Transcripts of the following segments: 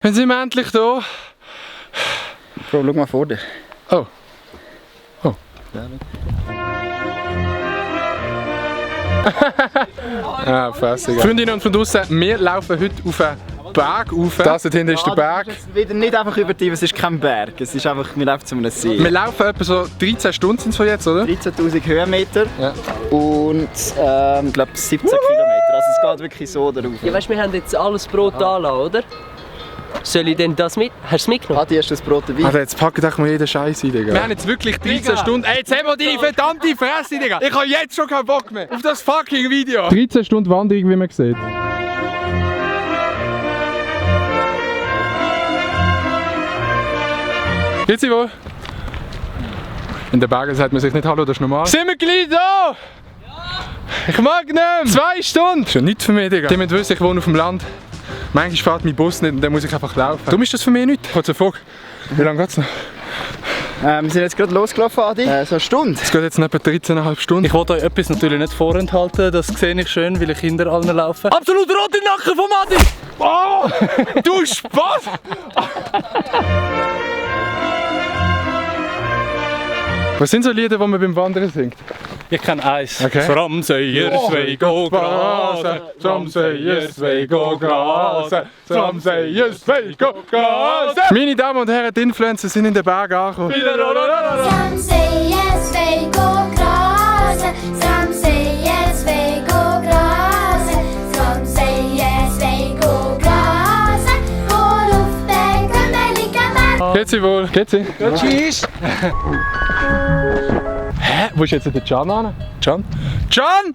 Dann sind wir endlich da. Bro, schau mal vor dir. Oh. Oh. Ja, fässig. Freundinnen und von draussen, wir laufen heute auf einen Berg rauf. Das hier hinten ist der Berg. Das ist wieder nicht einfach übertrieben, es ist kein Berg. Es ist einfach, wir laufen zu einem See. Wir laufen etwa so 13 Stunden sind es von jetzt, oder? 13'000 Höhenmeter Ja. und ich glaube 17 Kilometer. Also es geht wirklich so darauf. Ja, weißt, wir haben jetzt alles Brot anlassen, oder? Soll ich denn das mit? Hast du es mitgenommen? Adi, hast du das Brot dabei? Also jetzt packen doch mal jeden Scheiß ein, Digga. Wir haben jetzt wirklich 13 Stunden. Ey, jetzt haben wir deine verdammte Fresse, Digga. Ich habe jetzt schon keinen Bock mehr auf das fucking Video. 13 Stunden Wanderung, wie man sieht. Geht's dir wohl? In den Bergen sagt man sich nicht Hallo, das ist normal. Sind wir gleich da? Ja! Ich mag nicht! 2 Stunden! Das ist ja nichts für mich, Digga. Die müssen wissen, ich wohne auf dem Land. Manchmal fährt mein Bus nicht und dann muss ich einfach laufen. Darum ist das für mich nichts. Kurze Frage. Wie lange geht's noch? Wir sind jetzt gerade losgelaufen, Adi. So eine Stunde. Es geht jetzt etwa 13,5 Stunden. Ich wollte euch etwas natürlich nicht vorenthalten, das sehe ich schön, weil ich hinter allen laufe. Absolut rot im Nacken vom Adi! Oh! Du Spaß! Was sind so Lieder, die man beim Wandern singt? Ich kenne eins. Okay. Framseier, zwei go grasen. Framseier, zwei go grasen. Framseier, zwei go grasen. Meine Damen und Herren, die Influencer sind in den Bergen angekommen. Some say yes, they go grazen. Some say yes, they go grazen. Some say yes, they go grazen. På luften kan det lika varmt. Geht's dir wohl? Geht's dir? Ja, tschüss! Hä? Wo ist jetzt der Can an? Can? Can!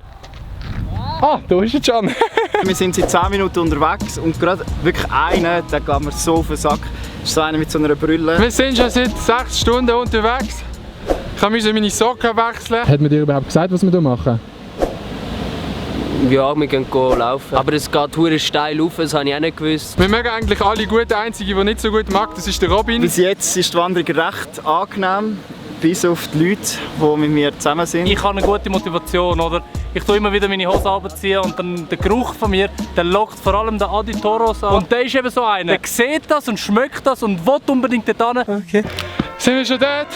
Ah, da ist der Can. Wir sind seit 10 Minuten unterwegs und gerade wirklich einer, der geht mir so auf den Sack. Das ist so einer mit so einer Brille. Wir sind schon seit 6 Stunden unterwegs. Ich musste meine Socken wechseln. Hat man dir überhaupt gesagt, was wir hier machen? Ja, wir gehen laufen. Aber es geht hure steil rauf, das habe ich auch nicht gewusst. Wir mögen eigentlich alle gut. Der Einzige, der nicht so gut mag, das ist der Robin. Bis jetzt ist die Wanderung recht angenehm, bis auf die Leute, die mit mir zusammen sind. Ich habe eine gute Motivation, oder? Ich tue immer wieder meine Hose runterziehen und dann der Geruch von mir, der lockt vor allem den Adi Toros an. Und der ist eben so einer, der sieht das und schmeckt das und will unbedingt dort hin. Okay. Sind wir schon dort?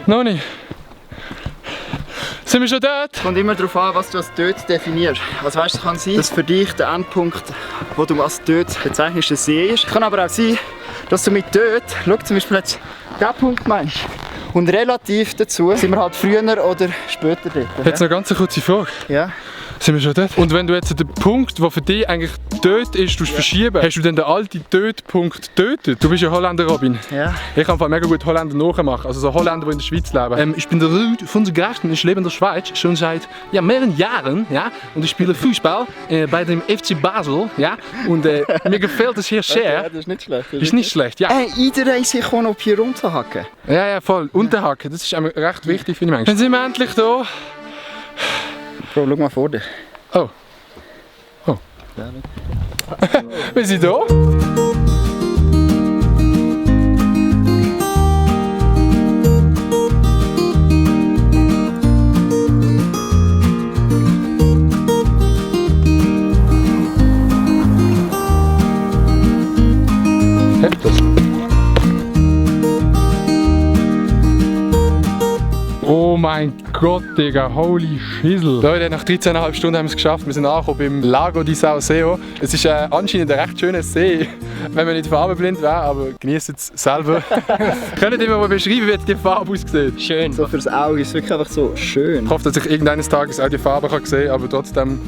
Noch nicht. Sind wir schon dort? Es kommt immer darauf an, was du als dort definierst. Also weißt, es kann sein, dass für dich der Endpunkt, wo du als dort bezeichnest, der See ist. Es kann aber auch sein, dass du mit dort, schau zum Beispiel jetzt, diesen Punkt meinst. Und relativ dazu sind wir halt früher oder später dort. Jetzt noch ganz eine kurze Frage. Ja. Sind wir schon dort? Und wenn du jetzt den Punkt, der für dich eigentlich dort ist, verschieben, hast du dann den alten Dort-Punkt getötet? Du bist ja Holländer, Robin. Ja. Ich kann mega gut Holländer nachmachen, also so Holländer, die in der Schweiz leben. Ich bin der Ruud von der Garten, ich lebe in der Schweiz schon seit mehreren Jahren, ja, und ich spiele Fußball bei dem FC Basel, ja, und mir gefällt es hier sehr. Ja, das ist nicht schlecht. Ist nicht schlecht, ja. Jeder ist sich auf hier runterhacken. Ja, voll. Unterhaken, das ist recht wichtig, finde ich. Dann sind wir endlich da. Bro, schau mal vor dir. Oh. Oh. Wir sind da. Hebt das? Oh mein Gott, Digga, holy Schissel. Leute, nach 13,5 Stunden haben wir es geschafft. Wir sind angekommen beim Lago di Sauceo. Es ist anscheinend ein recht schöner See, wenn man nicht farbenblind wäre, aber genießt es selber. Könnt ihr mir mal beschreiben, wie die Farbe aussieht? Schön. So fürs Auge ist es wirklich einfach so schön. Ich hoffe, dass ich irgendeines Tages auch die Farbe sehen kann, aber trotzdem,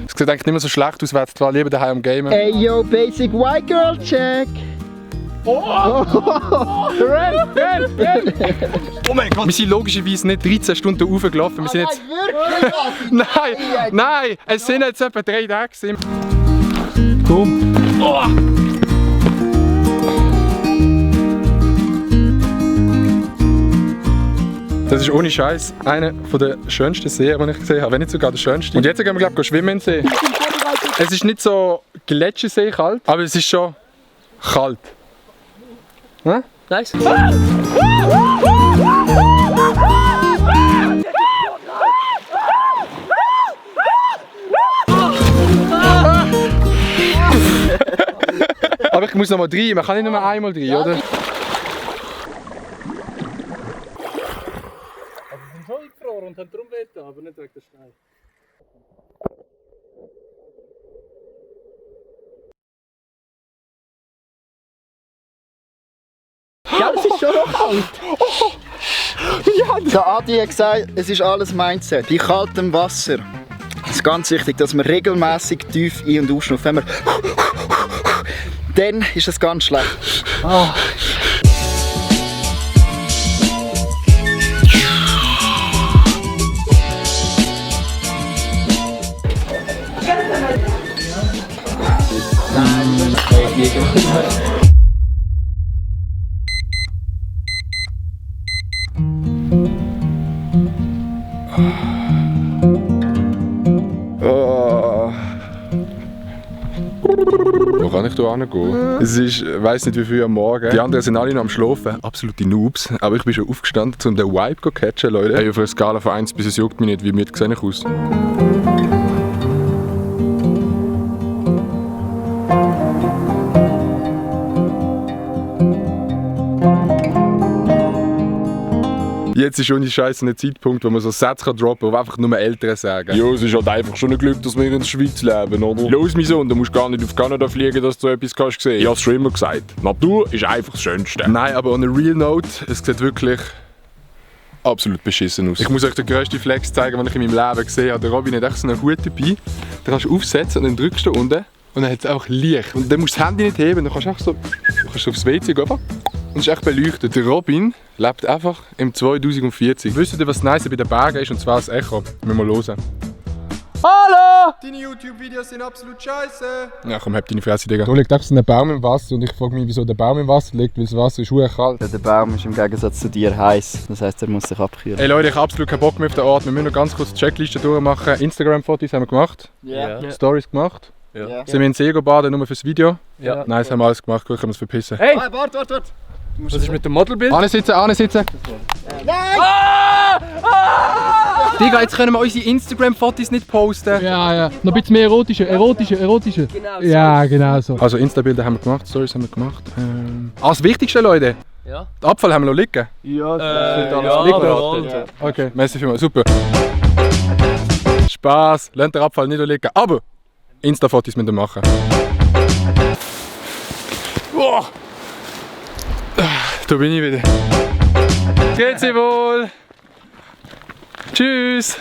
es sieht eigentlich nicht mehr so schlecht aus, weil zwar lieber daheim am Gamen. Hey yo, basic white girl check! Oh mein Gott! Wir sind logischerweise nicht 13 Stunden raufgelaufen. Wir sind jetzt... Nein, nein, es sind jetzt etwa 3 Tage gewesen. Komm. Oh. Das ist ohne Scheiß einer der schönsten Seen, die ich gesehen habe, wenn nicht sogar der schönste. Und jetzt gehen wir, glaube ich, schwimmen in den See. Es ist nicht so Gletschersee kalt, aber es ist schon kalt. Hm? Nice. Aber Aber ich muss noch mal rein, man kann nicht nur einmal rein, oder? Also sie sind schon eingefroren und haben darum wehgetan, aber nicht wegen der Steine. Ja, es ist schon noch kalt. Der Adi hat gesagt, es ist alles Mindset. Bei kaltem Wasser. Es ist ganz wichtig, dass man regelmäßig tief ein- und ausschnauft. Wenn man dann ist es ganz schlecht. Wo kann ich hier hingehen? Es ist, ich weiss nicht wie viel am Morgen. Die anderen sind alle noch am Schlafen. Absolute Noobs. Aber ich bin schon aufgestanden, um den Vibe zu catchen, Leute. Hey, auf einer Skala von 1 bis es juckt mich nicht, wie mir sehe ich aus. Jetzt ist ohne Scheiße ein Zeitpunkt, wo man so Sätze droppen kann, die einfach nur Eltern sagen. Ja, es ist halt einfach schon ein Glück, dass wir in der Schweiz leben, oder? Los, mein Sohn, du musst gar nicht auf Kanada fliegen, dass du etwas kannst sehen. Ich habe es schon immer gesagt. Natur ist einfach das Schönste. Nein, aber on a real note, es sieht wirklich absolut beschissen aus. Ich muss euch den grössten Flex zeigen, den ich in meinem Leben gesehen habe. Der Robin hat echt so einen Hut dabei. Den kannst du aufsetzen und dann drückst du unten und dann hat es auch Licht. Und dann musst du das Handy nicht heben, dann kannst du einfach so aufs WC gehen. Und es ist echt beleuchtet. Der Robin lebt einfach im 2040. Wisst ihr, was nice bei den Bergen ist? Und zwar das Echo. Müssen wir hören. Hallo! Deine YouTube-Videos sind absolut scheiße. Ja komm, hab deine Fresse, Digga. Da liegt einfach so ein Baum im Wasser und ich frage mich, wieso der Baum im Wasser liegt, weil das Wasser ist verdammt kalt. Der Baum ist im Gegensatz zu dir heiß. Das heisst, er muss sich abkühlen. Hey Leute, ich habe absolut keinen Bock mehr auf den Ort. Wir müssen noch ganz kurz die Checkliste durchmachen. Instagram-Fotos haben wir gemacht. Ja. Stories gemacht. Ja. Sind wir in See baden, nur fürs Video? Ja. Nein, das haben wir alles gemacht. Gut, können wir uns verpissen. Hey! Ah, warte. Was ist mit dem Modelbild? Ansitzen. Nein! Digga, jetzt können wir unsere Instagram-Fotos nicht posten. Ja. Noch ein bisschen mehr erotische. Genau so. Ja, genau so. Also Insta-Bilder haben wir gemacht, Stories haben wir gemacht. Das Wichtigste, Leute. Ja. Den Abfall haben wir noch liegen. Ja, Ja, liegt jawohl. Ja. Okay, merci vielmals, super. Spaß, lasst den Abfall nicht liegen. Aber Insta-Fotos müsst ihr machen. Oh. Da bin ich wieder. Geht's dir wohl? Tschüss.